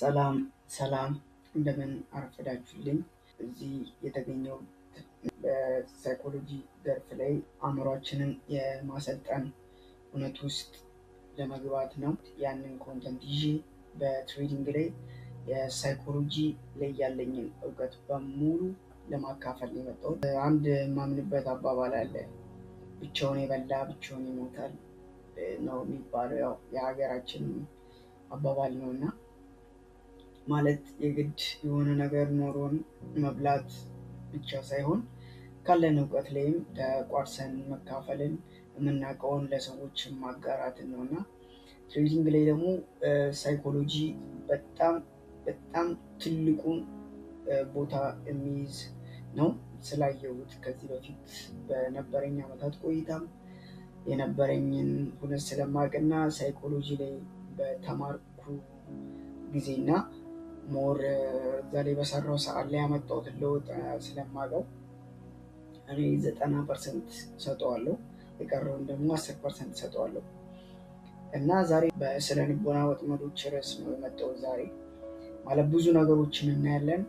ሰላም ሰላም፣ እንደምን አረፈዳችሁልኝ። እዚህ የተገኘሁት በሳይኮሎጂ ዘርፍ ላይ አእምሯችንን የማሰልጠን እውነት ውስጥ ለመግባት ነው። ያንን content ይዤ በ trading ላይ የሳይኮሎጂ ላይ ያለኝን እውቀት በሙሉ ለማካፈል ነው የመጣሁት። አንድ የማምንበት አባባል አለ፣ ብቻውን የበላ ብቻውን ይሞታል ነው የሚባለው። ያው የሀገራችን አባባል ነው፣ እና ማለት የግድ የሆነ ነገር ኖሮን መብላት ብቻ ሳይሆን ካለን እውቀት ላይም ተቋርሰን መካፈልን፣ የምናውቀውን ለሰዎች ማጋራትን ነው። እና trading ላይ ደግሞ ሳይኮሎጂ በጣም በጣም ትልቁን ቦታ የሚይዝ ነው ስላየሁት፣ ከዚህ በፊት በነበረኝ ዓመታት ቆይታም የነበረኝን ሁነት ስለማውቅና ሳይኮሎጂ ላይ በተማርኩ ጊዜና more እዛ ላይ በሰራው ሰዓት ላይ ያመጣሁትን ለውጥ ስለማውቀው እኔ 90% ሰጠዋለሁ፣ የቀረውን ደግሞ 10% ሰጠዋለሁ። እና ዛሬ በስነ ልቦና ወጥመዶች ርዕስ ነው የመጣሁት። ዛሬ ማለት ብዙ ነገሮችን እናያለን።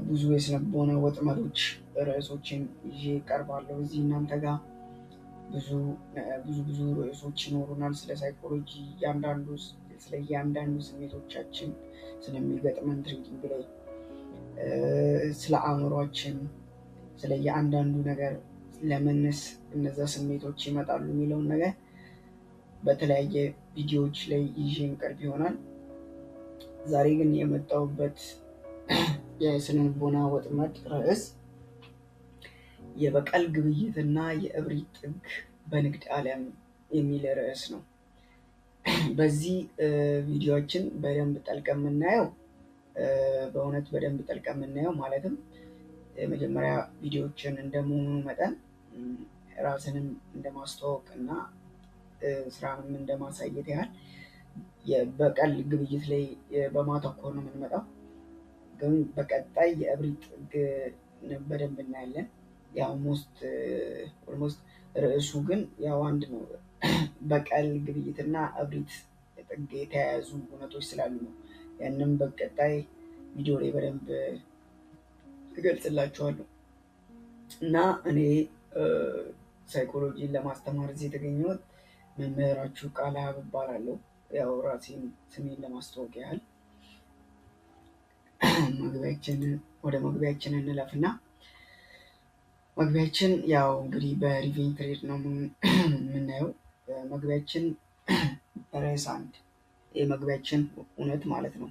ብዙ የስነ ልቦና ወጥመዶች ርዕሶችን ይዤ እቀርባለሁ እዚህ እናንተ ጋር። ብዙ ብዙ ብዙ ርዕሶች ይኖሩናል ስለ ሳይኮሎጂ፣ እያንዳንዱ ስለ እያንዳንዱ ስሜቶቻችን፣ ስለሚገጥመን trading ላይ፣ ስለ አእምሯችን፣ ስለ እያንዳንዱ ነገር፣ ለምንስ እነዛ ስሜቶች ይመጣሉ የሚለውን ነገር በተለያየ ቪዲዮዎች ላይ ይዤ እንቀርብ ይሆናል። ዛሬ ግን የመጣሁበት የስነ ልቦና ወጥመድ ርዕስ የበቀል ግብይትና የእብሪት ጥግ በንግድ ዓለም የሚል ርዕስ ነው። በዚህ ቪዲዮችን በደንብ ጠልቀን የምናየው፣ በእውነት በደንብ ጠልቀን የምናየው፣ ማለትም የመጀመሪያ ቪዲዮችን እንደመሆኑ መጠን ራስንም እንደማስተዋወቅ እና ስራንም እንደማሳየት ያህል የበቀል ግብይት ላይ በማተኮር ነው የምንመጣው። ግን በቀጣይ የእብሪት ጥግ በደንብ እናያለን። ያው almost ርዕሱ ግን ያው አንድ ነው። በቀል ግብይትና እብሪት ጥግ የተያያዙ እውነቶች ስላሉ ነው። ያንም በቀጣይ ቪዲዮ ላይ በደንብ እገልጽላችኋለሁ። እና እኔ ሳይኮሎጂን ለማስተማር እዚህ የተገኘሁት መምህራችሁ ቃለአብ እባላለሁ። ያው ራሴን ስሜን ለማስተዋወቅ ያህል መግቢያችን ወደ መግቢያችን እንለፍና መግቢያችን ያው እንግዲህ በ revenge trade ነው የምናየው። መግቢያችን ርዕስ አንድ፣ የመግቢያችን እውነት ማለት ነው።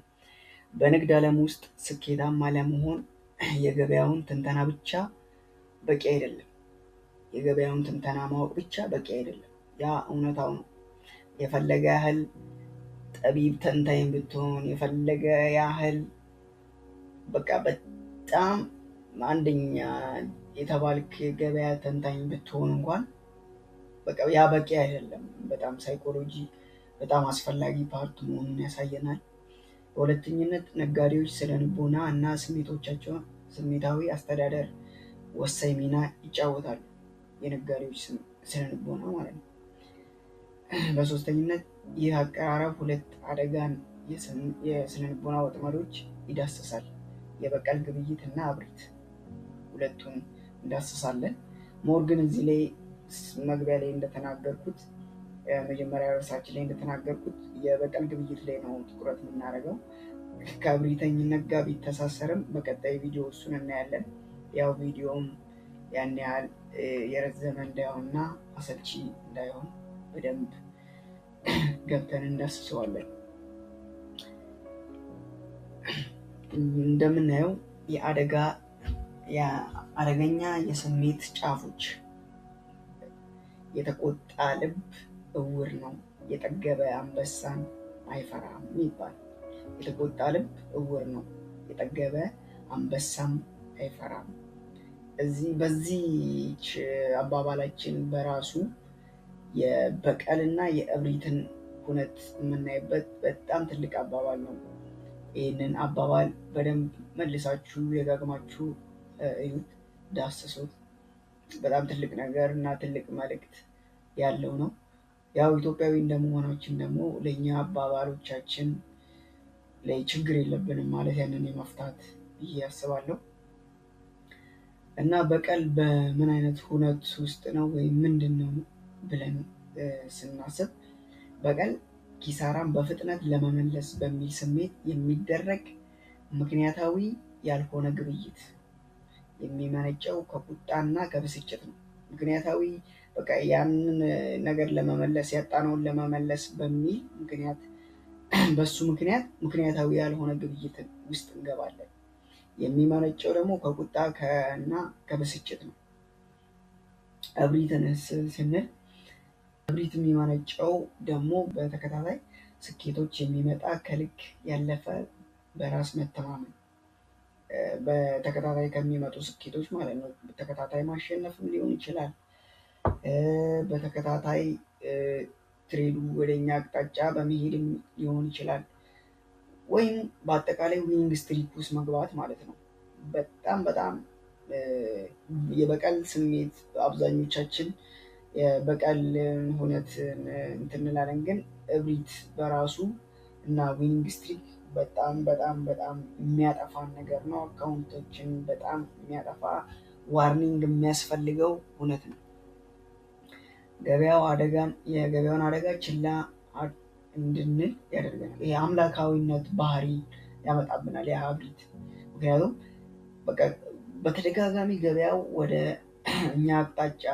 በንግድ ዓለም ውስጥ ስኬታማ ለመሆን የገበያውን ትንተና ብቻ በቂ አይደለም። የገበያውን ትንተና ማወቅ ብቻ በቂ አይደለም። ያ እውነታው ነው። የፈለገ ያህል ጠቢብ ተንታኝ ብትሆን፣ የፈለገ ያህል በቃ በጣም አንደኛ የተባልክ የገበያ ተንታኝ ብትሆን እንኳን በቃ ያ በቂ አይደለም። በጣም ሳይኮሎጂ በጣም አስፈላጊ part መሆኑን ያሳየናል። በሁለተኝነት ነጋዴዎች ስነ ልቦና እና ስሜቶቻቸውን ስሜታዊ አስተዳደር ወሳኝ ሚና ይጫወታሉ። የነጋዴዎች ስነ ልቦና ማለት ነው። በሶስተኝነት ይህ አቀራረብ ሁለት አደጋን የስነ ልቦና ወጥመዶች ይዳስሳል። የበቀል ግብይት እና እብሪት፣ ሁለቱን እንዳስሳለን። more ግን እዚህ ላይ መግቢያ ላይ እንደተናገርኩት፣ መጀመሪያ ርዕሳችን ላይ እንደተናገርኩት የበቀል ግብይት ላይ ነው ትኩረት የምናደርገው። ከእብሪተኝነት ጋር ቢተሳሰርም በቀጣይ ቪዲዮ እሱን እናያለን። ያው ቪዲዮም ያን ያህል የረዘመ እንዳይሆንና አሰልቺ እንዳይሆን በደንብ ገብተን እንዳስሰዋለን። እንደምናየው የአደጋ የአደገኛ የስሜት ጫፎች፣ የተቆጣ ልብ እውር ነው፣ የጠገበ አንበሳን አይፈራም ይባላል። የተቆጣ ልብ እውር ነው፣ የጠገበ አንበሳም አይፈራም። እዚህ በዚች አባባላችን በራሱ የበቀልና የእብሪትን ሁነት የምናይበት በጣም ትልቅ አባባል ነው። ይህንን አባባል በደንብ መልሳችሁ ደጋግማችሁ እዩት፣ ዳስሱት። በጣም ትልቅ ነገር እና ትልቅ መልእክት ያለው ነው። ያው ኢትዮጵያዊ እንደመሆናችን ደግሞ ለእኛ አባባሎቻችን ላይ ችግር የለብንም ማለት ያንን የመፍታት ብዬ አስባለሁ። እና በቀል በምን አይነት ሁነት ውስጥ ነው ወይም ምንድን ነው ብለን ስናስብ በቀል ኪሳራን በፍጥነት ለመመለስ በሚል ስሜት የሚደረግ ምክንያታዊ ያልሆነ ግብይት የሚመነጨው ከቁጣና ከብስጭት ነው። ምክንያታዊ በቃ ያንን ነገር ለመመለስ ያጣነውን ለመመለስ በሚል ምክንያት በሱ ምክንያት ምክንያታዊ ያልሆነ ግብይት ውስጥ እንገባለን። የሚመነጨው ደግሞ ከቁጣ እና ከብስጭት ነው። እብሪትን ስንል እብሪት የሚመነጨው ደግሞ በተከታታይ ስኬቶች የሚመጣ ከልክ ያለፈ በራስ መተማመን፣ በተከታታይ ከሚመጡ ስኬቶች ማለት ነው። በተከታታይ ማሸነፍም ሊሆን ይችላል። በተከታታይ trade ኡ ወደኛ አቅጣጫ በመሄድም ሊሆን ይችላል። ወይም በአጠቃላይ winning streak ውስጥ መግባት ማለት ነው። በጣም በጣም የበቀል ስሜት አብዛኞቻችን የበቀል ሁነት እንትን እንላለን፣ ግን እብሪት በራሱ እና winning streak በጣም በጣም በጣም የሚያጠፋን ነገር ነው። Account ኦችን በጣም የሚያጠፋ warning የሚያስፈልገው እውነት ነው። የገበያውን አደጋ ችላ እንድንል ያደርገናል። ይሄ አምላካዊነት ባህሪ ያመጣብናል ያ እብሪት። ምክንያቱም በቃ በተደጋጋሚ ገበያው ወደ እኛ አቅጣጫ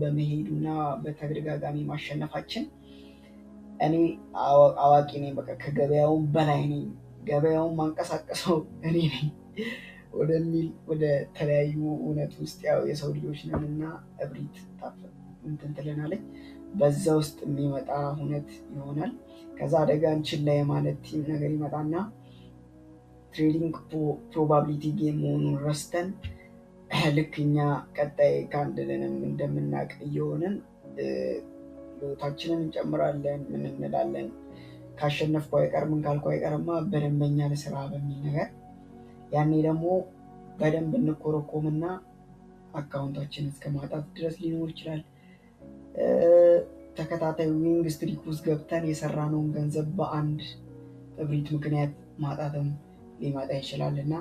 በመሄዱና በተደጋጋሚ ማሸነፋችን እኔ አዋቂ ነኝ፣ በቃ ከገበያውም በላይ ነኝ፣ ገበያውን ማንቀሳቀሰው እኔ ነኝ ወደሚል ወደ ተለያዩ እውነት ውስጥ ያው የሰው ልጆች ነንና እብሪት እንትን ትለናለች። በዛ ውስጥ የሚመጣ ሁነት ይሆናል። ከዛ አደጋን ችላ የማለት ነገር ይመጣና trading probability game መሆኑን ረስተን ልክ እኛ ቀጣይ candle ንም እንደምናውቅ እየሆንን lot ኣችንን እንጨምራለን። ምን እንላለን? ካሸነፍኩ አይቀር ምን ካልኩ አይቀርማ በደንበኛ ለስራ በሚል ነገር ያኔ ደግሞ በደንብ እንኮረኮምና account ኣችን እስከ ማጣት ድረስ ሊኖር ይችላል። ተከታታይ winning streak ውስጥ ገብተን የሰራነውን ገንዘብ በአንድ እብሪት ምክንያት ማጣትም ሊመጣ ይችላል። እና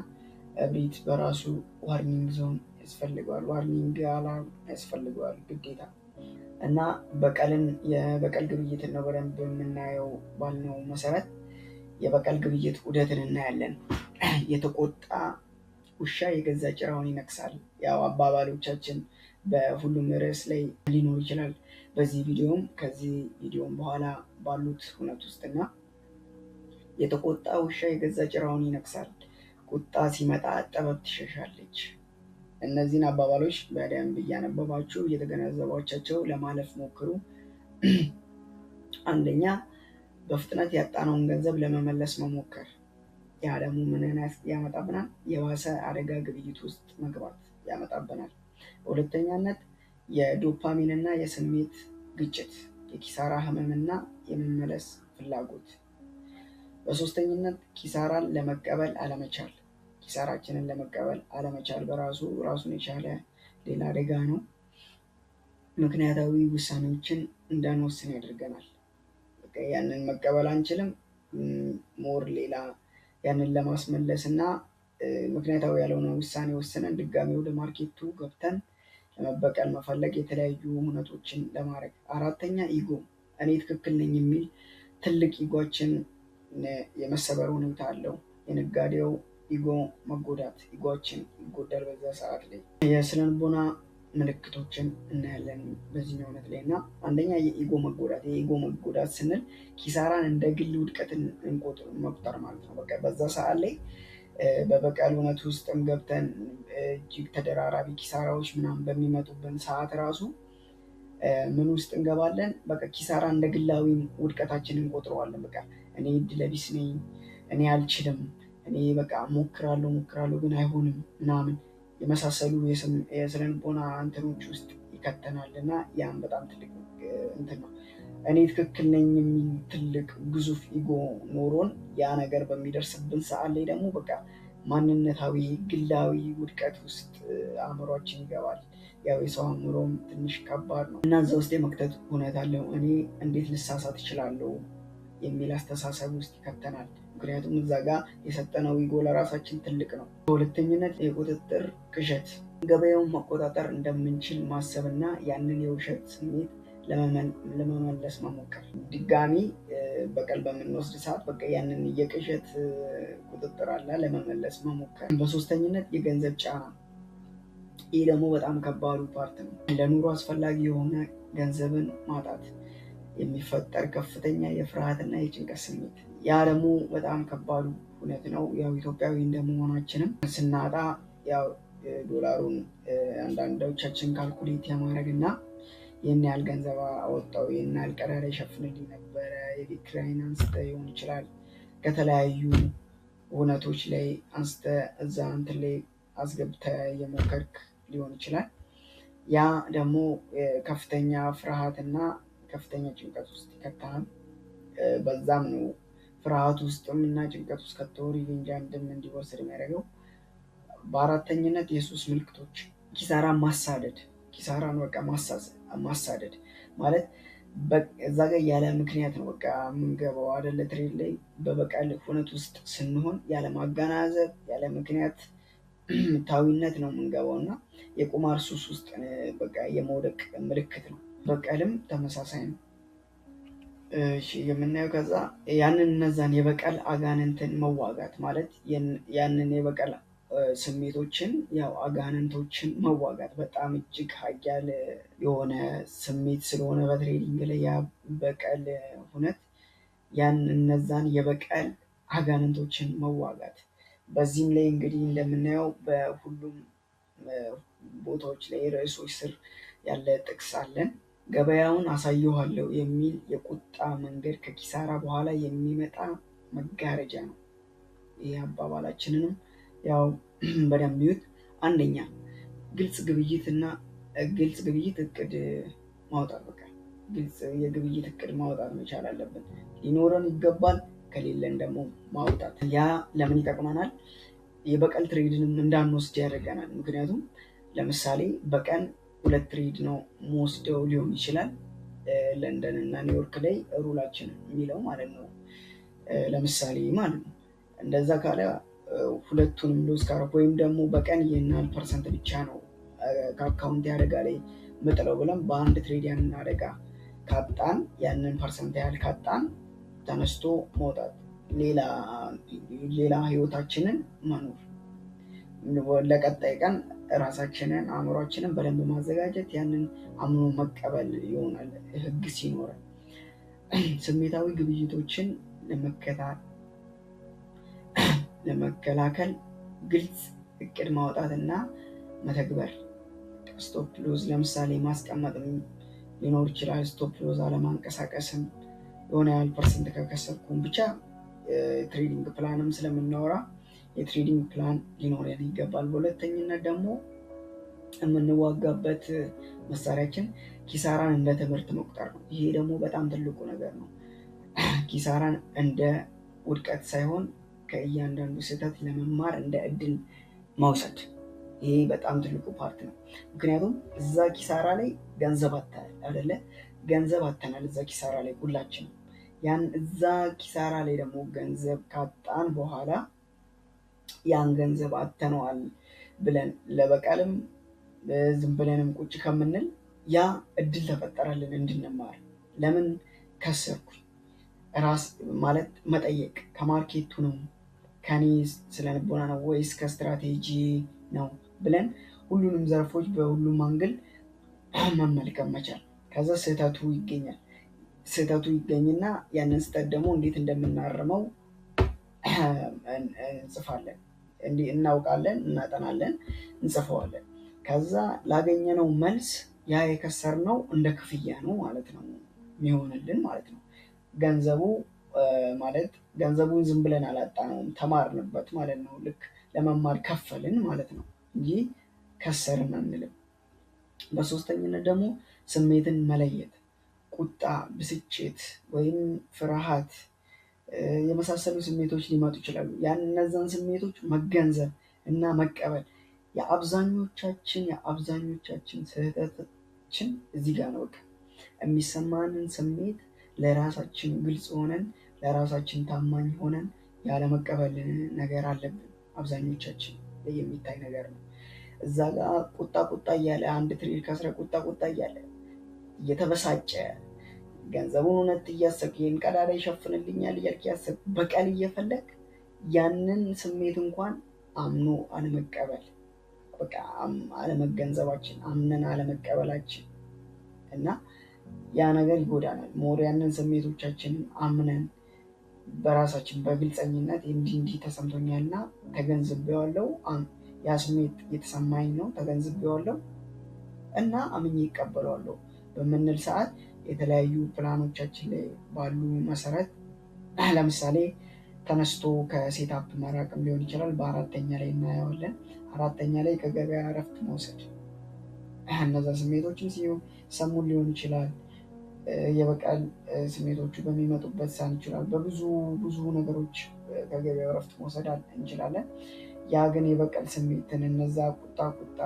እብሪት በራሱ warning zone ያስፈልገዋል፣ warning alarm ያስፈልገዋል ግዴታ። እና በቀልን የበቀል ግብይትን ነው በደንብ የምናየው ባልነው መሰረት የበቀል ግብይት ዑደትን እናያለን። የተቆጣ ውሻ የገዛ ጭራውን ይነክሳል። ያው አባባሎቻችን በሁሉም ርዕስ ላይ ሊኖር ይችላል። በዚህ ቪዲዮም ከዚህ ቪዲዮም በኋላ ባሉት እውነት ውስጥና የተቆጣ ውሻ የገዛ ጭራውን ይነክሳል። ቁጣ ሲመጣ ጥበብ ትሸሻለች። እነዚህን አባባሎች በደንብ እያነበባችሁ እየተገነዘባቻቸው ለማለፍ ሞክሩ። አንደኛ በፍጥነት ያጣነውን ገንዘብ ለመመለስ መሞከር። ያ ደግሞ ምንን ያመጣብናል? የባሰ አደጋ ግብይት ውስጥ መግባት ያመጣብናል። በሁለተኛነት የዶፓሚን እና የስሜት ግጭት፣ የኪሳራ ህመምና የመመለስ ፍላጎት። በሶስተኝነት ኪሳራን ለመቀበል አለመቻል። ኪሳራችንን ለመቀበል አለመቻል በራሱ ራሱን የቻለ ሌላ አደጋ ነው። ምክንያታዊ ውሳኔዎችን እንዳንወስን ያደርገናል። በቃ ያንን መቀበል አንችልም። More ሌላ ያንን ለማስመለስ እና ምክንያታዊ ያልሆነ ውሳኔ ወስነን ድጋሚ ወደ market ኡ ገብተን ለመበቀል መፈለግ፣ የተለያዩ እውነቶችን ለማድረግ። አራተኛ ego፣ እኔ ትክክል ነኝ የሚል ትልቅ ego ኣችን የመሰበር ሁኔታ አለው። የነጋዴው ego መጎዳት፣ ego ኣችን ይጎዳል በዛ ሰዓት ላይ። የስነልቦና ምልክቶችን እናያለን በዚህኛው እውነት ላይ እና አንደኛ የ ego መጎዳት። የ ego መጎዳት ስንል ኪሳራን እንደ ግል ውድቀትን መቁጠር ማለት ነው። በቃ በዛ ሰዓት ላይ በበቀል እውነት ውስጥም ገብተን እጅግ ተደራራቢ ኪሳራዎች ምናምን በሚመጡብን ሰዓት ራሱ ምን ውስጥ እንገባለን? በቃ ኪሳራ እንደ ግላዊ ውድቀታችንን እንቆጥረዋለን። በቃ እኔ እድለቢስ ነኝ፣ እኔ አልችልም፣ እኔ በቃ ሞክራለሁ ሞክራለሁ ግን አይሆንም ምናምን የመሳሰሉ የስነልቦና እንትኖች ውስጥ ይከተናል እና ያም በጣም ትልቅ እንትን ነው። እኔ ትክክል ነኝ የሚል ትልቅ ግዙፍ ego ኖሮን ያ ነገር በሚደርስብን ሰዓት ላይ ደግሞ በቃ ማንነታዊ ግላዊ ውድቀት ውስጥ አእምሯችን ይገባል። ያው የሰው አእምሮም ትንሽ ከባድ ነው እና እዛ ውስጥ የመክተት እውነት አለው። እኔ እንዴት ልሳሳት እችላለሁ የሚል አስተሳሰብ ውስጥ ይከተናል። ምክንያቱም እዛ ጋር የሰጠነው ego ለራሳችን ትልቅ ነው። በሁለተኝነት የቁጥጥር ቅዠት፣ ገበያውን መቆጣጠር እንደምንችል ማሰብና ያንን የውሸት ስሜት ለመመለስ መሞከር። ድጋሚ በቀል በምንወስድ ሰዓት በቃ ያንን የቅዠት ቁጥጥር አለ ለመመለስ መሞከር። በሶስተኝነት የገንዘብ ጫና፣ ይህ ደግሞ በጣም ከባዱ part ነው። ለኑሮ አስፈላጊ የሆነ ገንዘብን ማጣት የሚፈጠር ከፍተኛ የፍርሃትና የጭንቀት ስሜት፣ ያ ደግሞ በጣም ከባዱ እውነት ነው። ያው ኢትዮጵያዊ እንደመሆናችንም ስናጣ ያው ዶላሩን አንዳንዶቻችን calculate የማድረግ እና ይህን ያህል ገንዘብ አወጣው፣ ይህን ያህል ቀዳዳ ይሸፍንልኝ ነበረ፣ የቤት ኪራይን አንስተ ሊሆን ይችላል፣ ከተለያዩ እውነቶች ላይ አንስተ እዛ እንትን ላይ አስገብተህ እየሞከርክ ሊሆን ይችላል። ያ ደግሞ ከፍተኛ ፍርሃትና ከፍተኛ ጭንቀት ውስጥ ይከታል። በዛም ነው ፍርሃት ውስጥም እና ጭንቀት ውስጥ ከቶ revenge አንድም እንዲወስድ የሚያደርገው። በአራተኝነት የሱስ ምልክቶች፣ ኪሳራን ማሳደድ፣ ኪሳራን በቃ ማሳደድ ማለት እዛ ጋር ያለ ምክንያት ነው በቃ የምንገባው አይደለ? trade ላይ በበቀል ሁነት ውስጥ ስንሆን ያለ ማገናዘብ ያለ ምክንያት ታዊነት ነው የምንገባው እና የቁማር ሱስ ውስጥ በቃ የመውደቅ ምልክት ነው። በቀልም ተመሳሳይ ነው። እሺ የምናየው ከዛ ያንን እነዛን የበቀል አጋንንትን መዋጋት ማለት ያንን የበቀል ስሜቶችን ያው አጋንንቶችን መዋጋት በጣም እጅግ ሀያል የሆነ ስሜት ስለሆነ በ trading ላይ ያ በቀል ሁነት ያን እነዛን የበቀል አጋንንቶችን መዋጋት። በዚህም ላይ እንግዲህ እንደምናየው በሁሉም ቦታዎች ላይ ርዕሶች ስር ያለ ጥቅስ አለን። ገበያውን አሳየዋለሁ የሚል የቁጣ መንገድ ከኪሳራ በኋላ የሚመጣ መጋረጃ ነው። ይህ አባባላችንንም ያው በደንብ ይዩት። አንደኛ ግልጽ ግብይትና ግልጽ ግብይት እቅድ ማውጣት፣ በቃ ግልጽ የግብይት እቅድ ማውጣት መቻል አለብን። ሊኖረን ይገባል፣ ከሌለን ደግሞ ማውጣት። ያ ለምን ይጠቅመናል? የበቀል trade ንም እንዳንወስድ ያደርገናል። ምክንያቱም ለምሳሌ በቀን 2 trade ነው መወስደው ሊሆን ይችላል፣ ለንደን እና ኒውዮርክ ላይ rule ኣችን የሚለው ማለት ነው። ለምሳሌ ማለት ነው እንደዛ ካለ ሁለቱንም lose ካረኩ ወይም ደግሞ በቀን ይህን ያህል percent ብቻ ነው ከ account አደጋ ላይ ምጥለው ብለን በአንድ trade ያንን አደጋ ካጣን ያንን percent ያህል ካጣን ተነስቶ መውጣት፣ ሌላ ህይወታችንን መኖር፣ ለቀጣይ ቀን ራሳችንን አእምሯችንን በደንብ ማዘጋጀት፣ ያንን አምኖ መቀበል ይሆናል ህግ ሲኖረን። ስሜታዊ ግብይቶችን ለመከላከል ግልጽ እቅድ ማውጣት እና መተግበር። stop loss ለምሳሌ ማስቀመጥ ሊኖር ይችላል። stop loss አለማንቀሳቀስም የሆነ ያህል percent ከከሰርኩም ብቻ trading plan ም ስለምናወራ የ trading plan ሊኖረን ይገባል። በሁለተኝነት ደግሞ የምንዋጋበት መሳሪያችን ኪሳራን እንደ ትምህርት መቁጠር ነው። ይሄ ደግሞ በጣም ትልቁ ነገር ነው። ኪሳራን እንደ ውድቀት ሳይሆን ከእያንዳንዱ ስህተት ለመማር እንደ እድል መውሰድ፣ ይሄ በጣም ትልቁ part ነው። ምክንያቱም እዛ ኪሳራ ላይ ገንዘብ አጥተናል አይደለ? ገንዘብ አጥተናል እዛ ኪሳራ ላይ ሁላችንም። ያን እዛ ኪሳራ ላይ ደግሞ ገንዘብ ካጣን በኋላ ያን ገንዘብ አጥተነዋል ብለን ለበቀልም ዝም ብለንም ቁጭ ከምንል ያ እድል ተፈጠረልን እንድንማር። ለምን ከሰርኩኝ ራስ ማለት መጠየቅ፣ ከ market ኡ ነው ከኔ ስነልቦና ነው ወይስ ከስትራቴጂ ነው ብለን ሁሉንም ዘርፎች በሁሉም angle መመልከት መቻል። ከዛ ስህተቱ ይገኛል። ስህተቱ ይገኝና ያንን ስህተት ደግሞ እንዴት እንደምናርመው እንጽፋለን፣ እናውቃለን፣ እናጠናለን፣ እንጽፈዋለን። ከዛ ላገኘነው መልስ ያ የከሰርነው እንደ ክፍያ ነው ማለት ነው የሚሆንልን ማለት ነው። ገንዘቡ ማለት ገንዘቡን ዝም ብለን አላጣነውም፣ ተማርንበት ማለት ነው። ልክ ለመማር ከፈልን ማለት ነው እንጂ ከሰርን አንልም። በሶስተኝነት ደግሞ ስሜትን መለየት፣ ቁጣ፣ ብስጭት ወይም ፍርሃት የመሳሰሉ ስሜቶች ሊመጡ ይችላሉ። ያን እነዛን ስሜቶች መገንዘብ እና መቀበል የአብዛኞቻችን ስህተታችን እዚህ ጋር ነው። በቃ የሚሰማንን ስሜት ለራሳችን ግልጽ ሆነን ለራሳችን ታማኝ ሆነን ያለመቀበል ነገር አለብን። አብዛኞቻችን ላይ የሚታይ ነገር ነው። እዛ ጋር ቁጣ ቁጣ እያለ አንድ trade ከስረ ቁጣ ቁጣ እያለ እየተበሳጨ ገንዘቡን እውነት እያሰብክ ይህን ቀዳዳ ይሸፍንልኛል እያልክ እያሰብክ በቀል እየፈለግ ያንን ስሜት እንኳን አምኖ አለመቀበል፣ በቃ አለመገንዘባችን፣ አምነን አለመቀበላችን እና ያ ነገር ይጎዳናል። More ያንን ስሜቶቻችንን አምነን በራሳችን በግልፀኝነት እንዲህ እንዲህ ተሰምቶኛልና ተገንዝቤዋለሁ፣ ያ ስሜት የተሰማኝ ነው ተገንዝቤዋለሁ እና አምኜ ይቀበለዋለሁ በምንል ሰዓት የተለያዩ ፕላኖቻችን ላይ ባሉ መሰረት ለምሳሌ ተነስቶ ከ setup መራቅም ሊሆን ይችላል። በአራተኛ ላይ እናየዋለን። አራተኛ ላይ ከገበያ እረፍት መውሰድ፣ እነዛ ስሜቶችም ሲሰሙን ሊሆን ይችላል። የበቀል ስሜቶቹ በሚመጡበት ሳን ይችላል። በብዙ ብዙ ነገሮች ከገበያው እረፍት መውሰድ እንችላለን። ያ ግን የበቀል ስሜትን እነዛ ቁጣ ቁጣ፣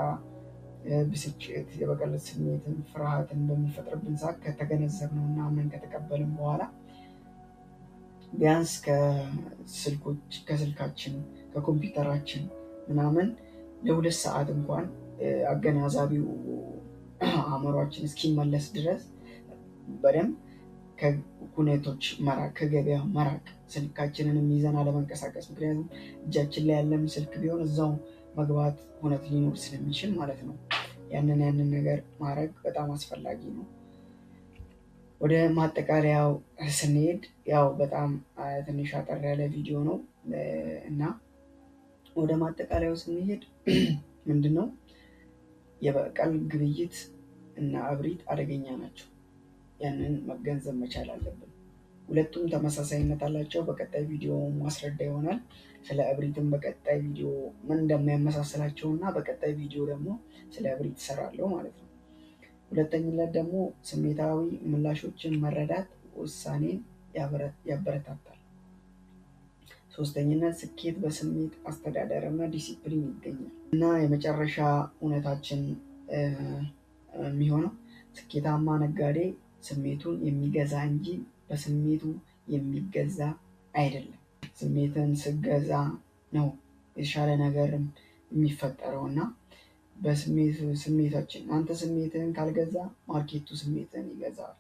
ብስጭት፣ የበቀል ስሜትን፣ ፍርሃትን በሚፈጥርብን ሰዓት ከተገነዘብነው እና አምነን ከተቀበልን በኋላ ቢያንስ ከስልኮች ከስልካችን ከኮምፒውተራችን ምናምን ለ2 ሰዓት እንኳን አገናዛቢው አእምሯችን እስኪመለስ ድረስ በደንብ ከሁኔቶች መራቅ፣ ከገበያ መራቅ፣ ስልካችንንም ይዘን አለመንቀሳቀስ። ምክንያቱም እጃችን ላይ ያለም ስልክ ቢሆን እዛው መግባት ሁነት ሊኖር ስለሚችል ማለት ነው። ያንን ነገር ማድረግ በጣም አስፈላጊ ነው። ወደ ማጠቃለያው ስንሄድ ያው በጣም ትንሽ አጠር ያለ ቪዲዮ ነው እና ወደ ማጠቃለያው ስንሄድ ምንድነው የበቀል ግብይት እና እብሪት አደገኛ ናቸው። ያንን መገንዘብ መቻል አለብን። ሁለቱም ተመሳሳይነት አላቸው። በቀጣይ ቪዲዮ ማስረዳ ይሆናል። ስለ እብሪትም በቀጣይ ቪዲዮ ምን እንደሚያመሳስላቸው እና በቀጣይ ቪዲዮ ደግሞ ስለ እብሪት እሰራለሁ ማለት ነው። ሁለተኝነት ደግሞ ስሜታዊ ምላሾችን መረዳት ውሳኔን ያበረታታል። ሶስተኝነት ስኬት በስሜት አስተዳደር እና ዲሲፕሊን ይገኛል። እና የመጨረሻ እውነታችን የሚሆነው ስኬታማ ነጋዴ ስሜቱን የሚገዛ እንጂ በስሜቱ የሚገዛ አይደለም። ስሜትን ስገዛ ነው የተሻለ ነገርም የሚፈጠረው እና በስሜት ስሜታችን አንተ ስሜትህን ካልገዛ market ኡ ስሜትህን ይገዛል።